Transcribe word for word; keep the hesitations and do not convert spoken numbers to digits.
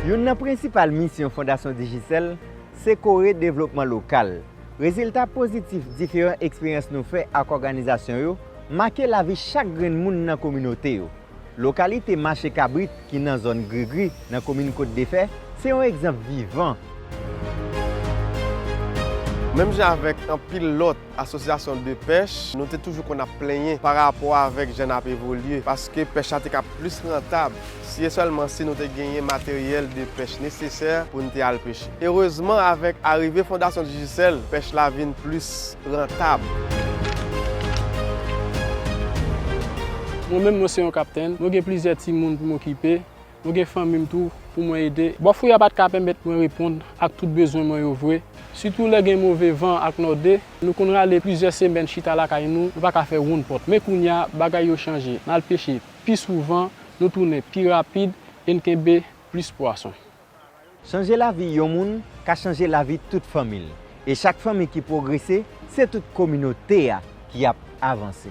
Youn nan prensipal misyon Fondasyon Digicel se kore devlopman lokal. Rezilta pozitif diferan eksperyans nou fè ak òganizasyon yo make lavi chak grenn moun nan kominote yo. Lokalite Mache Kabrit, ki nan zòn Grigri, nan komin Kòt de Fè, se yon egzanp vivan. Menm jan avèk anpil lòt asosyasyon de pèch, nou te toujou konn ap plenyen pa rapò avèk jan n ap evolye, paske pèch la te ka plis rantab si e sèlman si nou te genyen materyèl de pèch nesesè pou n te al peche. Erezman, avèk arive Fondasyon Digicel, pèch la vin plis rantab. Mwen menm, mwen se yon kaptenn, mwen gen plizyè timoun pou m okipe, mwen gen fanmi m tou pou mwen ede. Bò fou a pa t ka pèmèt mwen reponn ak tout bezwen mwen yo vre, sitou lè gen move van ak nòde. Nou konn rale plizyè semèn chita lakay nou, nou pa ka fè wonn pòt. Men kounye a, bagay yo chanje. N al peche pi souvan, nou tounen pi rapid e n kenbe plis pwason. Chanje lavi yon moun ka chanje lavi tout fanmi l. E chak fanmi ki pwogrese, se tout kominote a ki ap avanse.